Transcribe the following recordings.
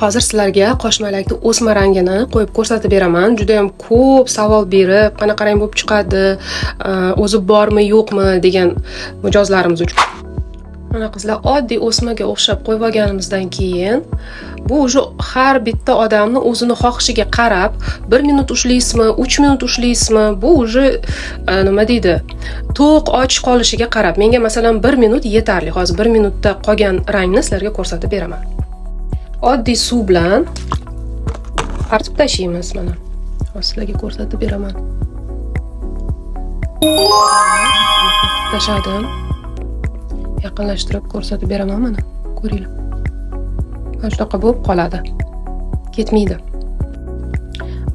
Hozir sizlarga qoshmalakni o'sma rangini qo'yib ko'rsatib beraman. Juda ham ko'p savol berib, qanaqa rang bo'lib chiqadi, o'zi bormi, yo'qmi degan mijozlarimiz uchun. Mana qizlar, oddiy o'smaga o'xshab qo'yib olganimizdan keyin bu уже har bitta odamni o'zini xohishiga qarab 1 minut ushlaysizmi, 3 minut ushlaysizmi, bu уже nima deydi, to'q och qolishiga qarab. Menga masalan 1 minut yetarli. Hozir 1 minutda qolgan rangni sizlarga ko'rsatib beraman. Oddiy suv bilan artib tashlaymiz mana. Hozir sizlarga ko'rsatib beraman. Artib tashladim. Yaqinlashtirib ko'rsatib beraman mana. Ko'ringlar. Mana shunaqa bo'lib qoladi. Ketmaydi.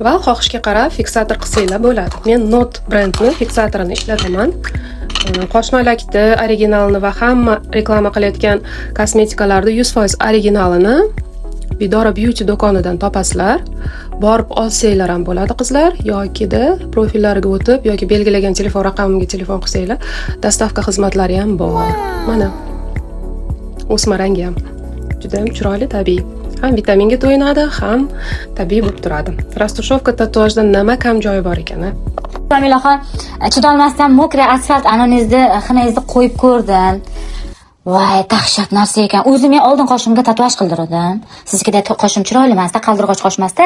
Va xohishga qarab fiksator qilsanglar bo'ladi. Men Not brendni fiksatorini ishlataman. Qoshmalakni originalini va hamma reklama qilayotgan kosmetikalarni 100% originalini Vidora Beauty do'konidan topasizlar. Borib olsanglar ham bo'ladi qizlar, yokida profillariga o'tib yoki belgilagan telefon raqamimga telefon qilsanglar, доставка xizmatlari ham bor. Mana o'sma rangi ham juda ham chiroyli, tabiiy. Ham vitaminga to'yinadi, ham tabiiy bo'lib turadi. Растушёвка tatuajda nima kam joyi bor ekan, a? Komilaxon, chidolmasdan мокрый asfalt anoningizni, xinangizni qo'yib ko'rdim. Voy, dahshat narsa ekan. O'zim men oldin qoshimga tatuaj qildirdim. Siznikidek qoshim chiroyli emasda, qaldirg'och qosh emasda.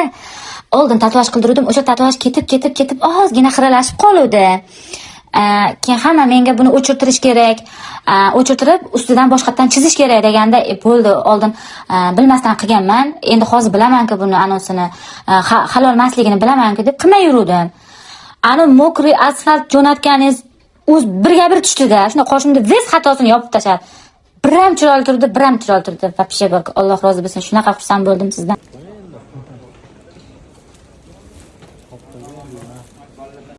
Oldin tatuaj qildirdim, o'sha tatuaj ketib, ketib, ketib ozgina xiralashib qoluvdi. Keyin hamma menga buni o'chirtirish kerak, o'chirtirib ustidan boshqatdan chizish kerak deganda, bo'ldi, oldin bilmasdan qilganman. Endi hozir bilamanku buni anosini, halol emasligini bilamanku deb qilmay yuruvdim. Ani мокрый asfalt jo'natganingiz o'z birga bir tushdida. Shunda qoshimda весь xatosini yopib tashladi. Bir ham chiroyli turdi, bir ham chiroyli turdi. Вообще, Alloh rozi bo'lsin. Shunaqa xursand bo'ldim sizdan.